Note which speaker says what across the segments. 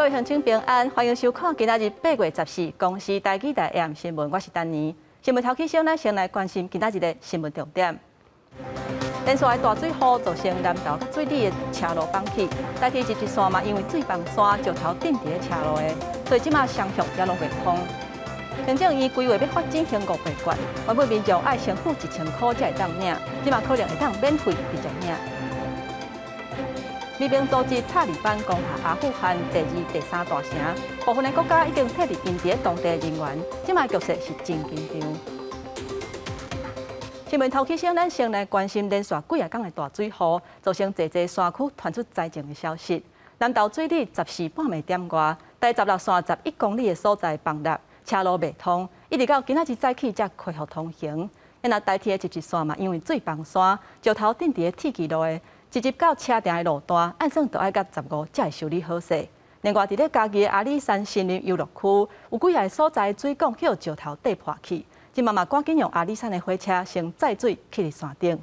Speaker 1: 各位鄉親平安，歡迎收看今仔日8月14公視台語台 AM 新聞，我是丹妮。新聞頭起先，咱先來關心今仔日的新聞重點。連續的大水雨造成南投佮水里的車路崩去，台鐵集集線嘛，因為水崩山石頭釘佇咧車路的，所以這馬雙向也攏袂通。行政院規劃欲發展興500罐，原本民眾愛先付1000箍才會當領，這馬可能會當免費直接領。美兵組織塔利班攻下阿富汗第二、第三大城，部分的國家已經撤離𪜶佇當地人員，這馬局勢是真緊張。新聞頭起先，咱先來關心連續幾仔工的大水雨，造成濟濟山區傳出災情的消息。南投水里14半暝點外，台十六線11公里的所在崩塌，車路袂通，一直到今仔日早起才恢復通行。若台鐵的集集線嘛，因為水崩山，石頭釘佇咧鐵枝路的，直接到車埕的路段，按算都愛到15才會修理好勢。另外，佇咧嘉義的阿里山森林遊樂區，有幾个所在水管予石頭硩破去，這馬嘛趕緊用阿里山的火車先載水去山頂。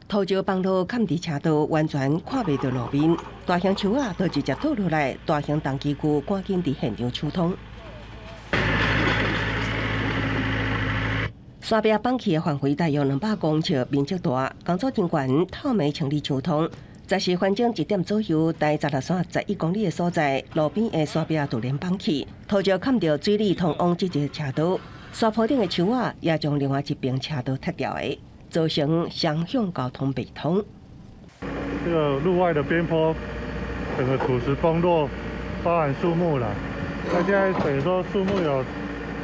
Speaker 2: 土石崩落，崁佇車道，完全看袂著路面。大型樹仔都直接倒落來，大型重機具趕緊佇現場搶通。山壁崩去的範圍大約200公尺，面積大。工作人員透暝清理搶通。14分鐘1點左右，台十六線11公里的所在，路邊的山壁突然崩去，土石崁著水里通往這個車道。山坡頂的樹仔也將另外一邊車道拆掉的，造成雙向交通袂通。
Speaker 3: 這個路外的邊坡，整個土石崩落，包含樹木啦。那現在等於說樹木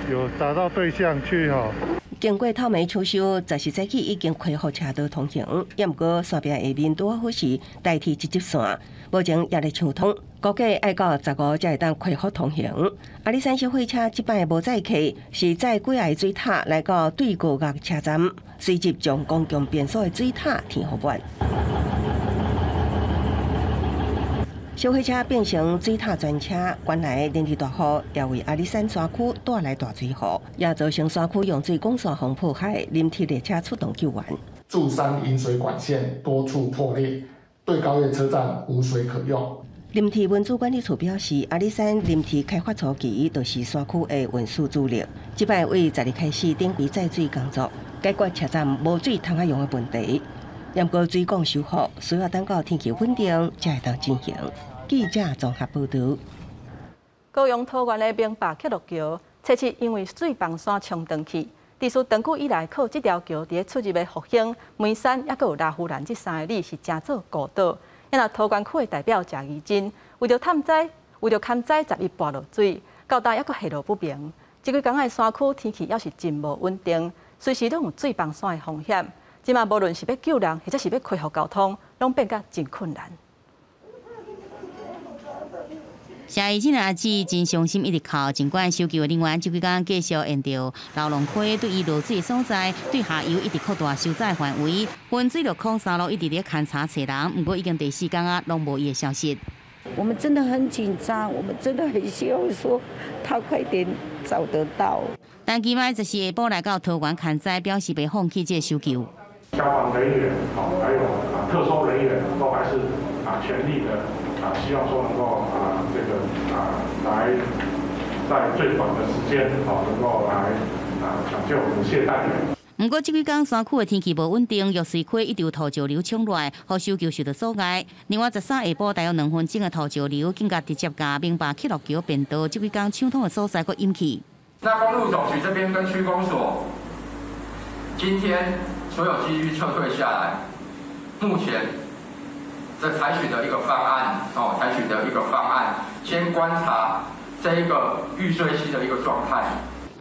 Speaker 3: 有砸到對向去吼。
Speaker 2: 經過透暝搶修，14早起已經恢復車道通行。也毋過山壁下面拄好是代替直接線，目前也咧搶通，估計愛到15才會當恢復通行。阿里山小火車這擺無載客，是載幾个水塔來到對過岳車站，隨即將公共便所的水塔填予滿。小火車變成水塔專車，原來連日大雨也為阿里山山區帶來大水雨，也造成山區用水管線予破壞，臨鐵列車出動救援。
Speaker 4: 柱山引水管線多處破裂，對高越車站無水可用。
Speaker 2: 林鐵運輸管理處表示，阿里山林鐵開發初期就是山區的運輸主力，這擺為12開始頂規載水工作，解決車站無水通仔用的問題。毋過水管修復需要等到天氣穩定才會當進行。記者綜合報導。
Speaker 1: 高雄桃園的明霸客路橋，初七因為水崩山沖斷去，自從長久以來靠這條橋佇咧出入的復興、梅山，抑閣有羅浮蘭這三个里是成做孤島。若桃園區的代表謝宜真，為著探知，為著勘災11跋落水，到今猶閣下落不明。這幾工的山區天氣猶是真無穩定，隨時攏有水崩山的風險。這馬無論是欲救人，或者是欲恢復交通，攏變甲真困難。
Speaker 5: 謝宜真的阿姊真傷心，一直哭。儘管搜救的人員這幾工繼續沿著荖濃溪對伊落水的所在，對下游一直擴大搜查範圍，分水六空三路一直咧勘查揣人，毋過已經第四工啊，攏無伊的消息。
Speaker 6: 我們真的很緊張，我們真的很希望說他快點找得到。
Speaker 5: 陳其邁14下晡來到桃園勘災，表示袂放棄這个搜救。
Speaker 7: 消防人員，好，還有特搜人員，都還是全力的希望說能夠這個來在最短的時間，好，能夠來搶救我們謝大元。
Speaker 5: 毋過這幾工山區的天氣無穩定，玉穗溪一直有土石流衝落來，予搜救受到阻礙。另外，13下晡大約2分鐘的土石流，更加直接共明霸客路橋便道，這幾工搶通的所在閣淹去。
Speaker 8: 那公路總局這邊跟區公所，今天所有機具撤退下來，目前在採取的一個方案，哦，採取的一個方案，先觀察這一個玉穗溪的一個狀態。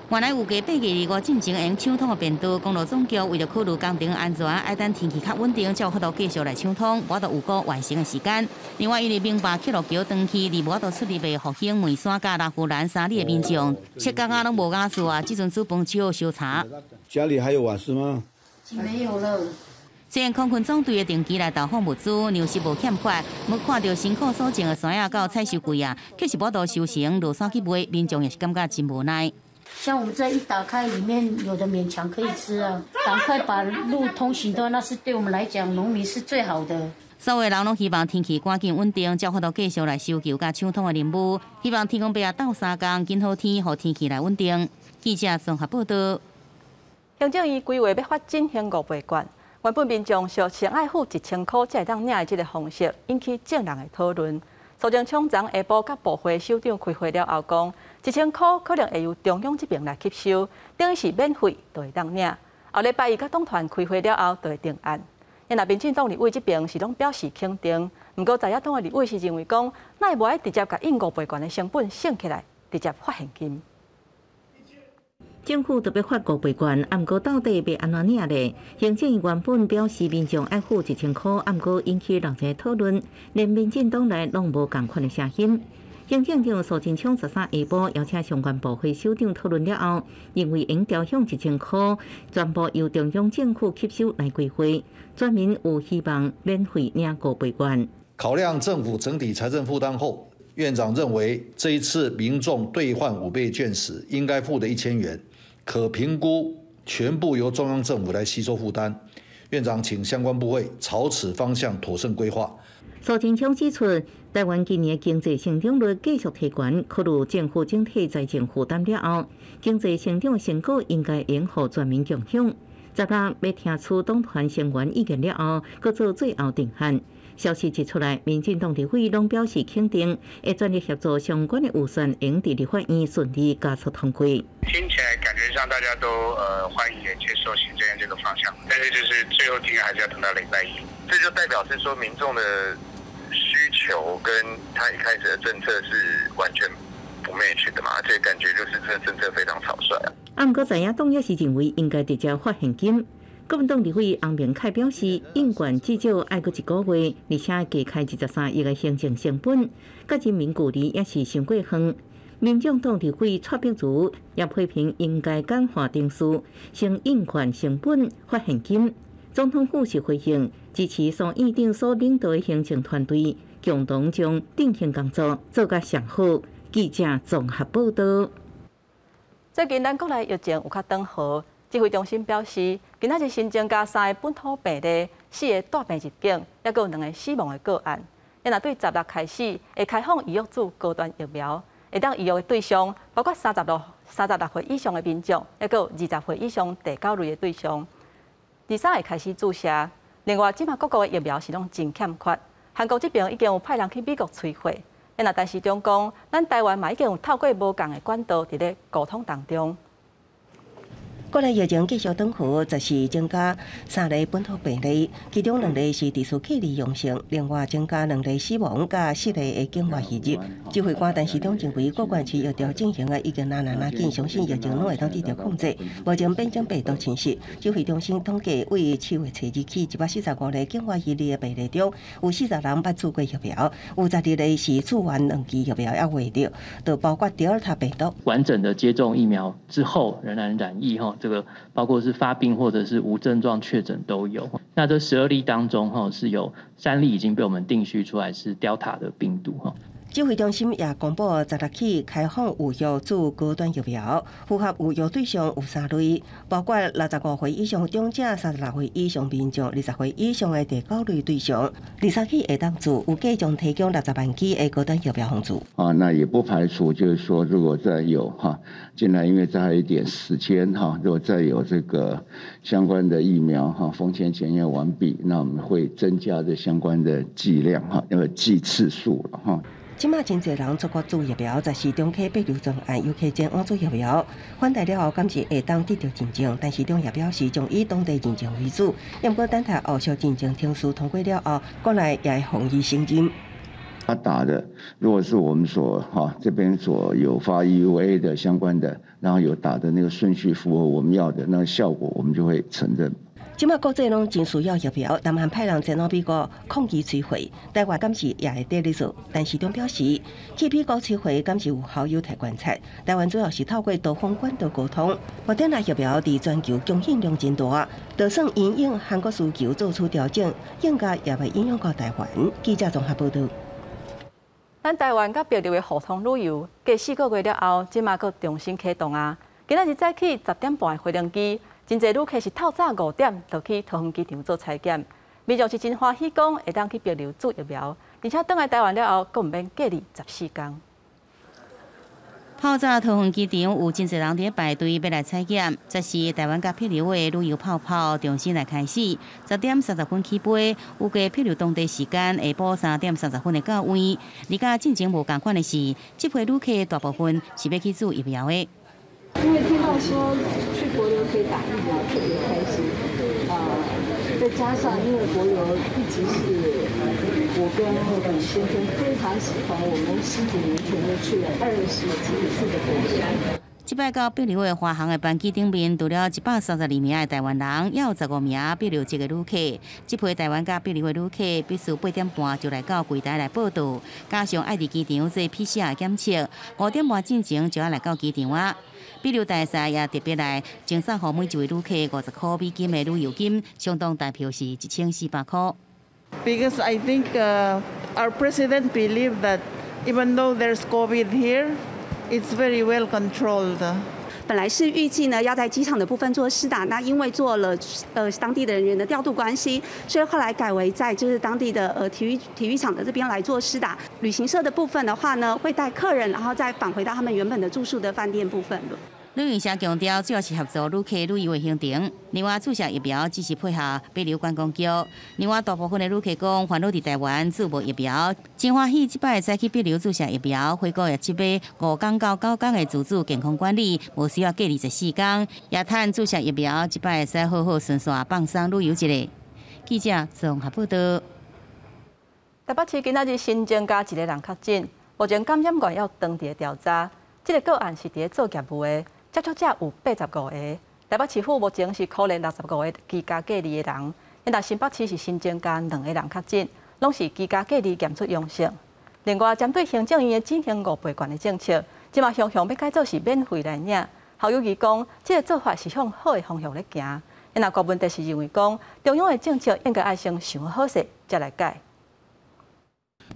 Speaker 5: 原來預計8月25進前會搶通的便道，公路總局為著考慮工程安全，愛等天氣較穩定，才有法度繼續來搶通，無法度預估完成的時間。另外，因為明霸客路橋斷去，而無法度出入的復興、梅山佮羅浮蘭三里的民眾，7工仔攏無瓦斯啊！這陣煮飯只好燒柴。
Speaker 9: 家裡還有瓦斯嗎？
Speaker 10: 沒有了。
Speaker 5: 雖然空軍總隊的定期來投放物資，糧食無欠缺，毋過看著辛苦所種的山仔佮採收櫃仔，卻是無法度收成，落山去賣，民眾也是感覺真無奈。
Speaker 10: 像我們這一打開，裡面有的勉強可以吃啊，趕快把路通行的話，那是對我們來講，農民是最好的。
Speaker 5: 所有人攏希望天氣趕緊穩定，才有法度繼續來修橋佮搶通的任務。希望天公伯仔鬥相共，緊好天，予天氣來穩定。記者綜合報道。
Speaker 1: 行政院規劃欲發振興五倍券，原本民眾說先愛付1000箍才會當領的這个方式，引起眾人的討論。蘇貞昌昨下晡佮部會首長開會了後講，1000箍可能會由中央這邊來吸收，等於是免費就會當領。後禮拜一佮黨團開會了後，就會定案。若民進黨立委這邊是攏表示肯定，毋過在野黨的立委是認為講，哪會無愛直接共印五倍券的成本省起來，直接發現金。
Speaker 5: 政府特別發五倍券，毋過到底欲按怎領咧？行政院原本表示民眾愛付1000箍，毋過引起人際討論，連民進黨內攏無仝款的聲音。行政長蘇貞昌13下晡邀請相關部會首長討論了後，認為應調向1000箍，全部由中央政府吸收來規劃，全民有希望免費領五倍券。
Speaker 9: 考量政府整體財政負擔後，院長認為這一次民眾兌換五倍券時應該付的1000元，可評估全部由中央政府來吸收負擔。院長請相關部會朝此方向妥善規劃。
Speaker 5: 蘇貞昌指出，台灣今年經濟成長率繼續提懸，考慮政府整體財政負擔了後，經濟成長成果應該應予全民共享。十六欲聽取黨團成員意見了後，閣做最後定案。消息一出來，民進黨立委攏表示肯定，會全力協助相關的預算，會佇立法院順利加速通過。
Speaker 11: 聽起來感覺上大家都歡迎也接受行政院這個方向，但是就是最後定案還是要等到禮拜一。
Speaker 12: 這就代表是說民眾的需求跟他一開始的政策是完全不 match 的嘛，這感覺就是這個政策非常草率啊。
Speaker 5: 啊，毋過在野黨也是認為應該直接發現金。國民黨立委洪明凱表示，印券至少愛閣一個月，而且加開23億的行政成本，佮人民距離也是傷過遠。民眾黨立委蔡碧如也批評應該簡化程序，先印券成本發現金。總統府是回應支持蘇院長所領導的行政團隊，共同將振興工作做甲上好。記者綜合報道。
Speaker 1: 最近咱國內疫情有較轉好。指揮中心表示，今仔日新增加三个本土病例，四个帶病入境，抑閣有兩个死亡的個案。若對十六開始會開放預約注高端疫苗，會當預約的對象包括36歲以上的民眾，抑閣有20歲以上第九類的對象。23會開始注射。另外，這馬各國的疫苗是攏真欠缺，韓國這邊已經有派人去美國催貨。若陳時中講，咱台灣嘛已經有透過無仝的管道佇咧溝通當中。
Speaker 2: 國內疫情繼續轉好，14增加三例本土病例，其中兩例是持續隔離陽性，另外增加兩例死亡，佮四例的境外移入。指揮官陳時中認為，各縣市疫調進行的已經若若若緊，相信疫情攏會當得到控制。目前變種病毒侵襲，指揮中心統計，為7月初二起145例境外移入的病例中，有40人捌注過疫苗，有12例是注完兩劑疫苗猶未著，就包括德爾塔病毒。
Speaker 13: 完整的接種疫苗之後仍然染疫哈。這個包括是發病或者是無症狀確診都有。那這12例當中，哈是有三例已經被我們定序出來是 Delta 的病毒，哈。
Speaker 2: 指揮中心也公布，十六起開放預約注高端疫苗，符合預約對象有三類，包括65歲以上長者、36歲以上民眾、20歲以上的第九類對象。23起會當注，預計將提供60萬劑的高端疫苗予注。
Speaker 14: 啊，那也不排除就是說，如果再有哈進來，因為再還有一點時間哈，如果再有這個相關的疫苗哈，風險檢驗完畢，那我們會增加這相關的劑量哈，因為劑次數了哈。
Speaker 2: 這馬真濟人出國注疫苗，十四中啟帛琉專案，遊客前往注疫苗，返台了後，敢是會當得著認證，陳時中也表示將以當地認證為主。毋過等待後續認證程序通過了後，國內也會予以承認。
Speaker 14: 他打的，如果是我們所哈這邊所有發 EUA 的相關的，然後有打的那個順序符合我們要的那個效果，我們就會承認。
Speaker 2: 這馬國際攏真需要疫苗，南韓派人前往美國抗議催貨，台灣敢是也會佇咧做。陳時中表示，去美國催貨敢是有好有待觀察。台灣主要是透過多方管道溝通，莫德納疫苗佇全球供應量真大，就算因應韓國需求做出調整，應該也袂影響到台灣。記者綜合報道。
Speaker 1: 咱台灣佮帛琉的互通旅遊，過4個月了後，這馬閣重新啟動啊！今仔日早起10點半的飛行機，真濟旅客是透早5點就去桃園機場做採檢。民眾是真歡喜，講會當去帛琉注疫苗，而且轉來台灣了後，閣毋免隔離14天。
Speaker 5: 透早桃園機場有真濟人佇咧排隊欲來採檢，這是台灣佮帛琉的旅遊泡泡重新來開始。10點30分起飛，預計帛琉當地時間下晡3點30分會到位。而佮進前無仝款的是，這批旅客大部分是欲去注疫苗的。
Speaker 15: 因為聽到說去帛琉可以打疫苗，特別開心。啊，再加上因為帛琉一直是我跟先生非常喜歡，我們十幾年前就去了20幾次的帛琉。
Speaker 5: 這擺到帛琉的華航的班機頂面，除了132名的台灣人，也有15名帛琉籍的旅客。這批台灣佮帛琉的旅客必須8點半就來到櫃檯來報到，加上愛佇機場做 PCR 檢測，5點半進前就愛來到機場啊。帛琉大使也特別來贈送予每一位旅客50塊美金的旅遊金，相當台票是1400塊。
Speaker 16: Because I think our president believed that even though there's COVID here, it's very well controlled.
Speaker 17: 本來是預計呢要在機場的部分做施打，那因為做了當地的人員的調度關係，所以後來改為在就是當地的體育場的這邊來做施打。旅行社的部分的話呢，會帶客人，然後再返回到他們原本的住宿的飯店部分。
Speaker 5: 旅行社強調，主要是協助旅客旅遊的行程。另外，注射疫苗只是配合帛琉觀光局。另外，大部分的旅客講，煩惱佇台灣注無疫苗，真歡喜這擺會使去帛琉注射疫苗，回國也這擺5天到9天的自主健康管理，無需要隔離14天，也趁注射疫苗，這擺會使好好順紲放鬆旅遊一下。記者綜合報道。
Speaker 1: 台北市今仔日新增加一个人確診，目前感染源猶當佇調查。這个個案是佇咧做業務的，接觸者有85個。台北市府目前是苦練65個居家隔離的人，但新北市是新增加兩個人確診，攏是居家隔離檢出陽性。另外，針對行政院的振興五倍券的政策，這馬雄雄欲改做是免費來領。侯友宜講，這个做法是向好的方向咧行。那郭文哲是認為講，中央的政策應該愛先想好勢，才來改。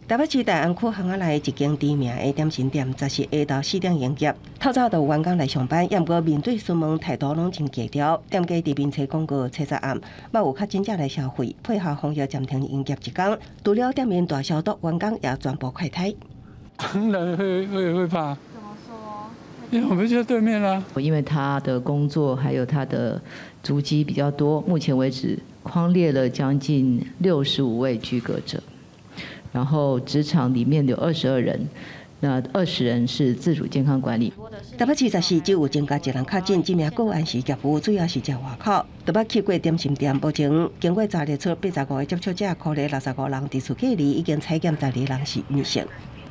Speaker 2: 台北市大安區巷仔內一間知名的點心店，十四下晝4點營業。透早就有員工來上班，也毋過面對詢問態度攏真低調。店家佇面冊廣告初十暗，嘛有確診者來消費，配合防疫暫停營業一工。除了店面大消毒，員工也全部快篩。
Speaker 18: 當然會怕。
Speaker 19: 怎麼說？
Speaker 18: 因為我們就在對面啦。
Speaker 20: 因為他的工作還有他的足跡比較多，目前為止匡列了將近65位居隔者。然後職場裡面有22人，那20人是自主健康管理。
Speaker 2: 台北市十四只有增加一人確診，這名個案是業務，主要是食外口。台北去過點心店，目前經過查列出85個接觸者，苦練65人佇厝隔離，已經採檢12人是陰性。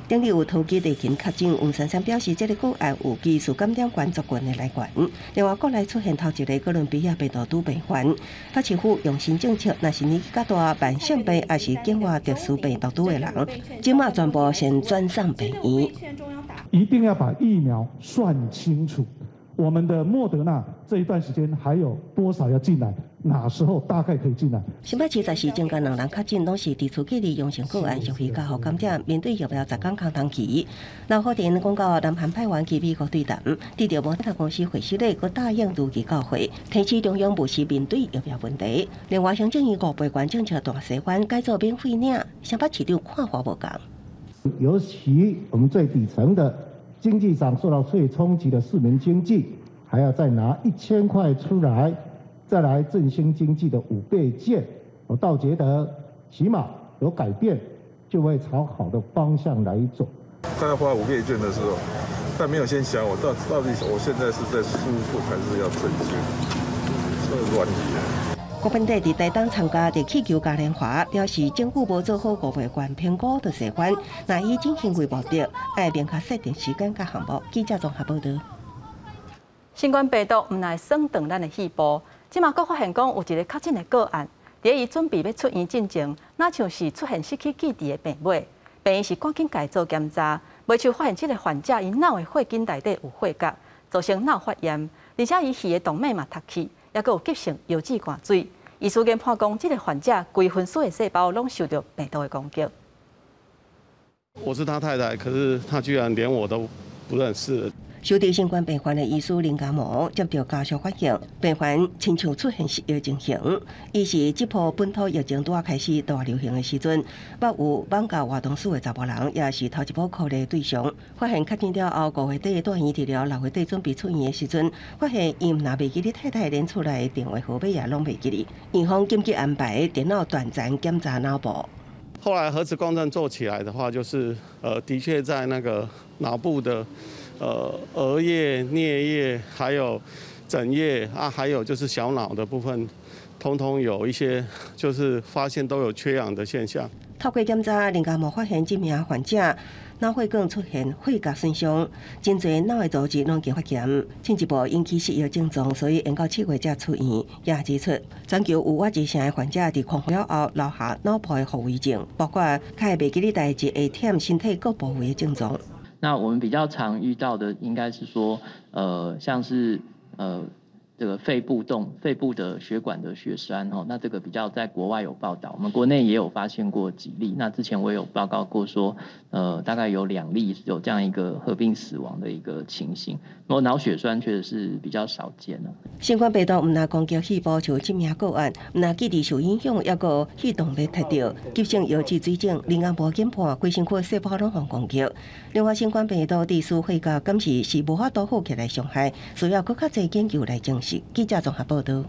Speaker 2: 頂日有桃機地勤確診，黃珊珊表示，這个個案有疑似感染關族群的來源。另外，國內出現頭一个哥倫比亞病毒株病患，北市府用新政策，若是年紀較大、慢性病抑是境外特殊病毒株的人，這馬全部先轉送病院。
Speaker 4: 一定要把疫苗算清楚。我們的莫德納這一段時間還有多少要進來？哪時候大概可以進來？
Speaker 2: 新北市十四增加兩人確診，攏是佇厝隔離陽性個案，屬於加予感染。面對疫苗10天空窗期，劉和田講到南韓派員去美國對談，得著摩特公司會室內閣答應如期到會，提醒中央務實面對疫苗問題。另外，行政院五倍券政策大細翻改做免費領，新北市長看法無仝。
Speaker 21: 尤其我們最底層的經濟上受到最衝擊的市民經濟，還要再拿1000塊出來，再來振興經濟的五倍券，我倒覺得起碼有改變，就會朝好的方向來走。
Speaker 22: 他要發五倍券的時候，他沒有先想我到底我現在是在紓困還是要振興，這亂理。
Speaker 2: 郭文哲佇台東參加熱氣球嘉年華，表示政府無做好五倍券評估就細翻，若以振興為目的，愛明確設定時間佮項目。記者綜合報道。
Speaker 1: 新冠病毒毋但會損斷咱的肺部，這馬閣發現講有一个確診的個案，佇伊準備欲出院進前，若像是出現失去記憶的病尾，病院是趕緊共伊做檢查，袂想發現這个患者伊腦的血筋內底有血結，造成腦發炎，而且伊肺的動脈嘛塞去。抑閣有急性腰子灌水，醫師研判講，這个患者規分子的細胞攏受著病毒的攻擊。
Speaker 23: 我是他太太，可是他居然連我都不認識。
Speaker 2: 收治新冠病患的醫師林家模接著家屬反映，病患親像出現失憶情形。伊是這波本土疫情拄仔開始大流行的時陣，捌有艋舺活動史的查埔人，也是頭一波隔離對象。發現確診了後，5月底住院治療，6月底準備出院的時陣，發現伊毋但袂記得太太連厝內的電話號碼也攏袂記得。院方緊急安排電腦斷層檢查腦部。
Speaker 3: 後來核磁共振做起來的話，就是的確在那個腦部的額葉、顳葉，還有枕葉啊，還有就是小腦的部分，通通有一些就是發現都有缺氧的現象。
Speaker 2: 透過檢查，林家模發現這名患者腦血管出現血壓損傷，真濟腦的組織攏經發炎，進一步引起失憶症狀，所以延到7月才出院。也指出，全球有約一成的患者佇康復了後留下腦部的後遺症，包括較會袂記得代誌、會忝身體各部位的症狀。
Speaker 13: 那我們比較常遇到的，應該是說，像是這個肺部的血管的血栓哦，那這個比較在國外有報道，我們國內也有發現過幾例。那之前我也有報告過說，大概有2例有這樣一個合併死亡的一個情形。不過腦血栓確實是比較少見的。
Speaker 2: 新冠病毒毋但攻擊肺部，像這名個案，毋但記憶受影響，抑閣肺動脈塞著，急性腰脊水腫、靈眼無檢破，規身軀細胞攏予攻擊。另外，新冠病毒致死血壓敢是無法度好起來傷害，需要閣較濟研究來證實。記者綜合報道。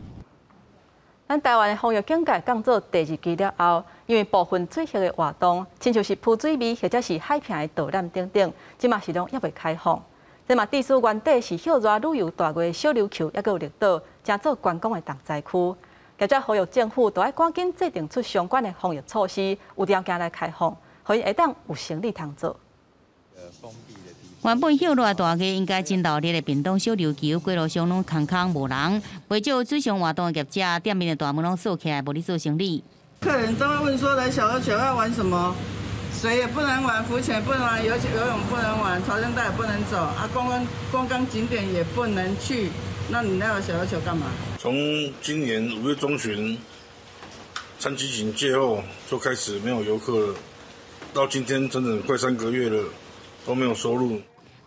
Speaker 1: 咱台灣的風雨警戒降做第二級了後，因為部分水域的活動，親像是浮水味或者是海坪的導覽等等，這馬是攏猶未開放。這嘛，致使原底是歇熱旅遊大月小琉球，抑閣有綠島，成做觀光的重災區。業者呼籲政府都愛趕緊制定出相關的防疫措施，有條件來開放，予𪜶會當有生意通做。
Speaker 5: 原本歇熱大月應該真鬧熱的屏東小琉球，街路上攏空空無人，袂少水上活動的業者，店面的大門攏鎖起來，無咧做生意。
Speaker 19: 客人都會問說：來小琉球要玩什麼？水也不能玩，浮潛不能玩，游泳不能玩，潮生帶也不能走，啊，觀光景點也不能去，那你來小琉球幹嘛？
Speaker 23: 從今年5月中旬3級警戒後，就開始沒有遊客了，到今天整整快3個月了，都沒有收入。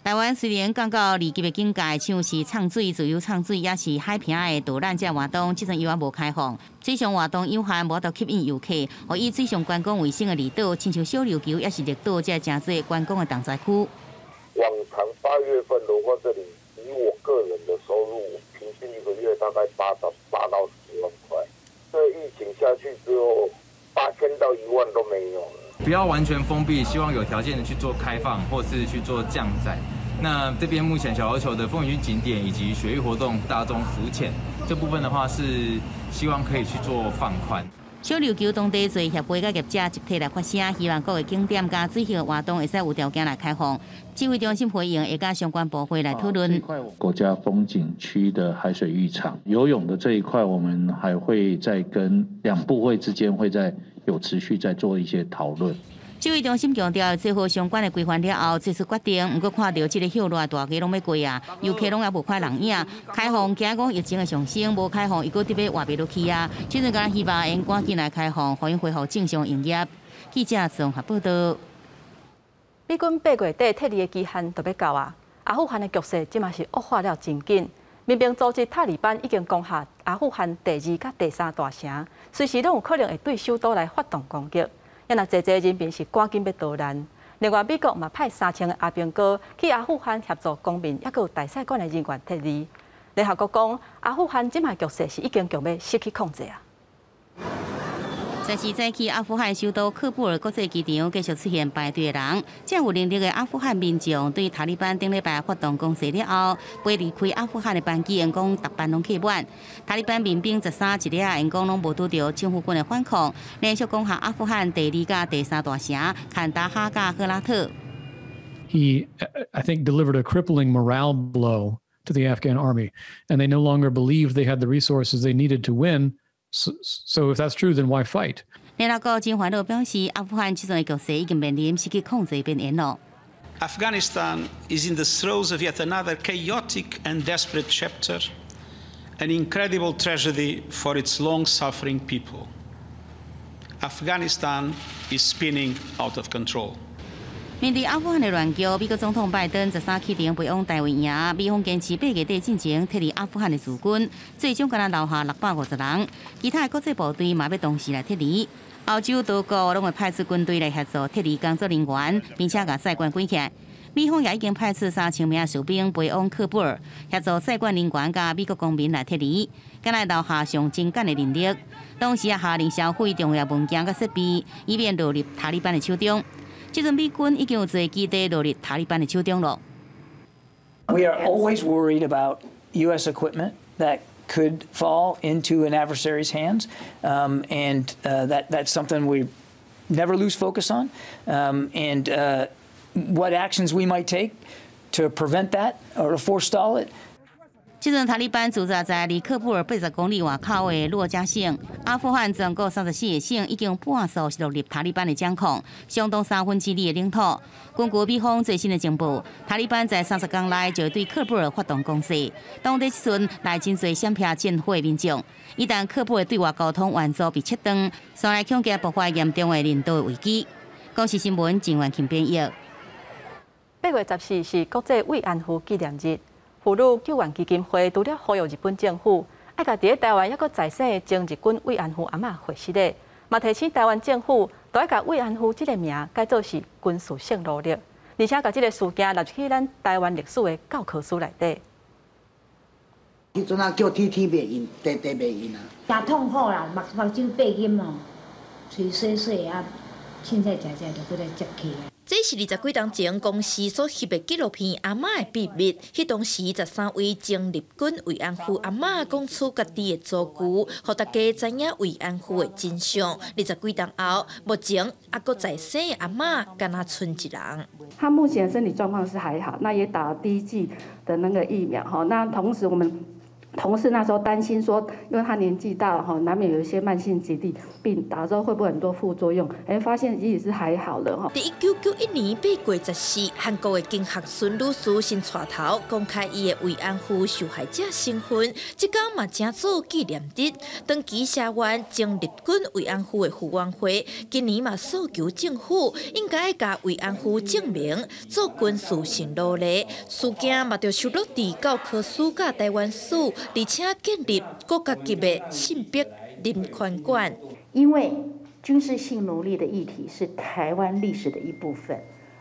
Speaker 5: 台灣雖然降到2級的警戒，像是沖水、自由沖水，抑是海坪的導覽這活動，這陣猶猶無開放。水上活動有限，無法度吸引遊客。予以水上觀光為先的離島，親像小琉球，抑是綠島，這誠濟觀光的重災區。
Speaker 24: 往常8月份的話，這裡以我個人的收入，平均一個月大概8到10萬塊。這疫情下去之後，8000到1萬都沒有了。
Speaker 25: 不要完全封閉，希望有條件的去做開放，或是去做降載。那這邊目前小琉球的風景區景點以及水域活動、大眾浮潛這部分的話，是希望可以去做放寬。
Speaker 5: 小琉球當地濟協會佮業者集體來發聲，希望各個景點佮水域活動會使有條件來開放。指揮中心回應會佮相關部會來討論。
Speaker 26: 國家風景區的海水浴場游泳的這一塊，我們還會再跟兩部會之間會再有持續在做一些討論。
Speaker 5: 指揮中心強調，做好相關的規範了後，做出決定。毋過看著這个歇熱大月攏欲過啊，遊客攏猶無看人影。開放驚講疫情會上升，無開放又閣得欲活袂落去啊。這陣敢希望會趕緊來開放，予𪜶恢復正常營業。記者綜合報道。
Speaker 1: 美軍8月底撤離的期限就欲到啊，阿富汗的局勢這馬是惡化了真緊。民兵組織塔利班已經攻下阿富汗第二佮第三大城，隨時攏有可能會對首都來發動攻擊。也若濟濟人民是趕緊欲逃難。另外，美國嘛派3000個阿兵哥去阿富汗協助公民，抑閣有大使館的人員撤離。聯合國講，阿富汗這馬局勢是已經強欲失去控制啊。
Speaker 5: 十四早起，阿富汗首都喀布爾國際機場繼續出現排隊的人，這有能力的阿富汗民眾對塔利班頂禮拜發動攻勢了後，飛離開阿富汗的班機，𪜶講逐班攏客滿。塔利班民兵13一日仔，𪜶講攏無拄著政府軍的反抗，連續攻下阿富汗第二佮第三大城坎達哈佮赫拉特。
Speaker 27: He, I think, delivered a crippling morale blow to the Afghan army, and they no longer believed they had the resources they needed to win. So if that's true, then why fight?
Speaker 5: 聯合國真煩惱表示，阿富汗這陣的局勢已經面臨失去控制邊緣了。
Speaker 28: Afghanistan is in the throes of yet another chaotic and desperate chapter, an incredible tragedy for its long-suffering people. Afghanistan is spinning out of control.
Speaker 5: 面對阿富汗的亂局，美國總統拜登13啟程飛往大衛營，美方堅持8月底進前撤離阿富汗的駐軍，最終敢若留下650人，其他的國際部隊嘛欲同時來撤離。歐洲多國攏會派出軍隊來協助撤離工作人員，並且共使館關起來。美方也已經派出3000名士兵飛往喀布爾，協助使館人員佮美國公民來撤離，敢若留下上精簡的人力。同時也下令銷毀重要文件佮設備，以免落入塔利班的手中。這陣美軍已經有濟基地落入塔利班的手中了。
Speaker 6: We are always worried about U.S. equipment that could fall into an adversary's hands, and that's something we never lose focus on, and what actions we might take to prevent that or to forestall it.
Speaker 5: 這陣塔利班駐紮在離喀布爾80公里外口的洛加省，阿富汗全國34個省已經半數是落入塔利班的掌控，相當2/3的領土。根據美方最新的情報，塔利班在30天內就會對喀布爾發動攻勢。當地時陣來真濟閃避戰火的民眾，一旦喀布爾對外交通援助被切斷，煞來恐驚爆發嚴重的人道危機。公視新聞鄭元慶編譯。
Speaker 1: 8月14是國際慰安婦紀念日。婦女救援基金會除了呼籲日本政府愛共佇咧台灣猶閣在生的前日軍慰安婦阿嬤獲釋的，嘛提醒台灣政府都愛共慰安婦這个名改做是軍事性奴隸，而且共這个事件納入去咱台灣歷史的教科書內底。
Speaker 7: 彼陣啊叫天天袂應，地地袂應啊。
Speaker 8: 誠痛苦啦，目目睭閉金哦，喙細細啊，凊彩食食就閣來接起來。
Speaker 9: 這是20幾年前公視所翕的紀錄片《阿嬤的秘密》。彼當時13位前日軍慰安婦阿嬤講出家己的遭遇，予大家知影慰安婦的真相。20幾年後，目前猶閣在生的阿嬤，敢若賰一人。
Speaker 10: 他目前身體狀況是還好，那也打了第一劑的那個疫苗哈。那同時我們同事那時候擔心說，因為他年紀大了哈，難免有一些慢性疾病，打之後會不會很多副作用？哎，發現其實是還好的哈。
Speaker 9: 佇1991年8月14，韓國的金學順女士先帶頭公開伊的慰安婦受害者身份，這工嘛正做紀念日。長期聲援前日軍慰安婦的傅園會，今年嘛訴求政府應該共慰安婦正名做軍事性奴隸，事件嘛著收錄佇教科書佮台灣史。而且建立國家級的性別人權館。
Speaker 11: 因為軍事性奴隸的議題是台灣歷史的一部分，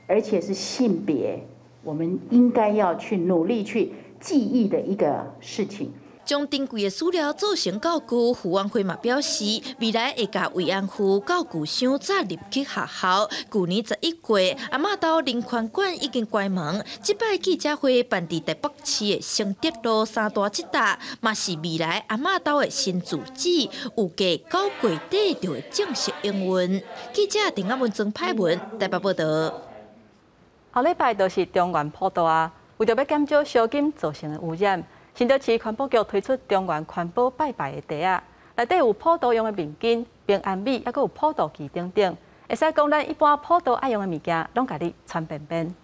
Speaker 11: 而且是性別，我們應該要去努力去記憶的一個事情。
Speaker 9: 將珍貴的資料做成教具，傅園會嘛表示，未來會共慰安婦教具箱載入去學校。舊年11月，阿嬤兜人權館已經關門。這擺記者會辦佇台北市的承德路三大這搭，嘛是未來阿嬤兜的新住址，預計9月底就會正式營運。記者鄭亞文、曾派文台北報道。
Speaker 1: 後禮拜就是中元普渡啊，為著欲減少燒金造成的污染。新竹市環保局推出中元環保拜拜的袋仔，內底有普渡用的面巾、平安米，猶閣有普渡旗等等，會使講咱一般普渡愛用的物件，攏共你傳遍遍。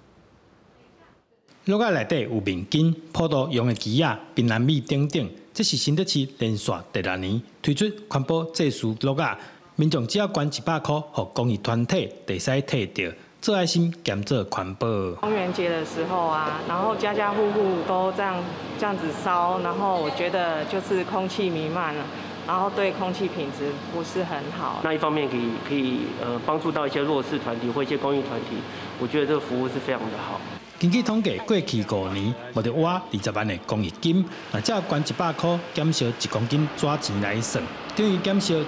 Speaker 12: 橐仔內底有面巾、普渡用的旗仔、平安米等等，這是新竹市連續第6年推出環保祭祀橐仔，民眾只要捐100箍，予公益團體就會使提著。做愛心兼做環保。
Speaker 14: 中元節的時候啊，然後家家戶戶都這樣子燒，然後我覺得就是空氣彌漫了，然後對空氣品質不是很好。
Speaker 29: 那一方面可以幫助到一些弱勢團體或一些公益團體，我覺得這個服務是非常的好。
Speaker 12: 根據統計，過去5年，募著倚20萬的公益金，若只要捐100箍，減燒1公斤紙錢來算，等於減燒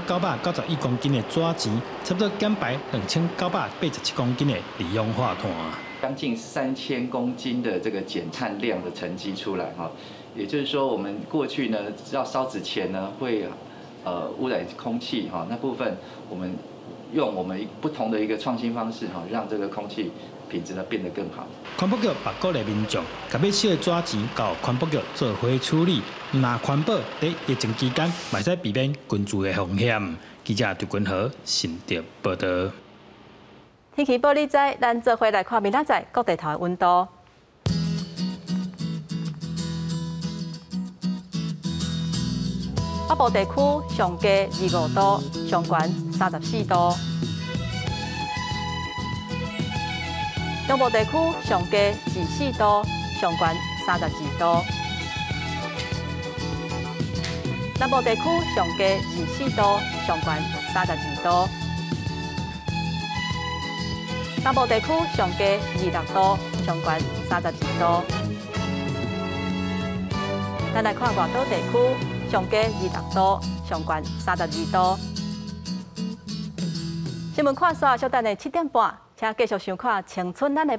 Speaker 12: 1991公斤的紙錢，差不多減排2987公斤的二氧化碳。
Speaker 30: 將近3000公斤的這個減碳量的成績出來哈，也就是說，我們過去呢要燒紙錢呢會污染空氣哈，那部分我們用我們不同的一個創新方式哈，讓這個空氣品質呢變得更好。
Speaker 12: 環保局嘛鼓勵民眾，共欲燒的紙錢交環保局做伙處理，毋但環保，佇疫情期間嘛會使避免群聚的風險。記者張君和新竹報道。
Speaker 1: 天氣報你知，咱做伙來看明仔載各地頭的溫度。北部地區上低25度，上懸34度。中部地區上低24度，上懸32度。南部地區上低24度，上懸32度。東部地區上低26度，上懸32度。咱來看外島地區上低26度，上懸32度。新聞看煞，小等下7點半，請繼續收看《青春咱的夢》，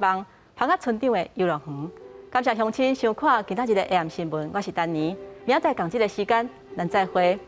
Speaker 1: 芳仔村長的遊樂園。感謝鄉親收看今仔日的 AM 新聞，我是丹妮，明仔載仝這个時間，咱再會。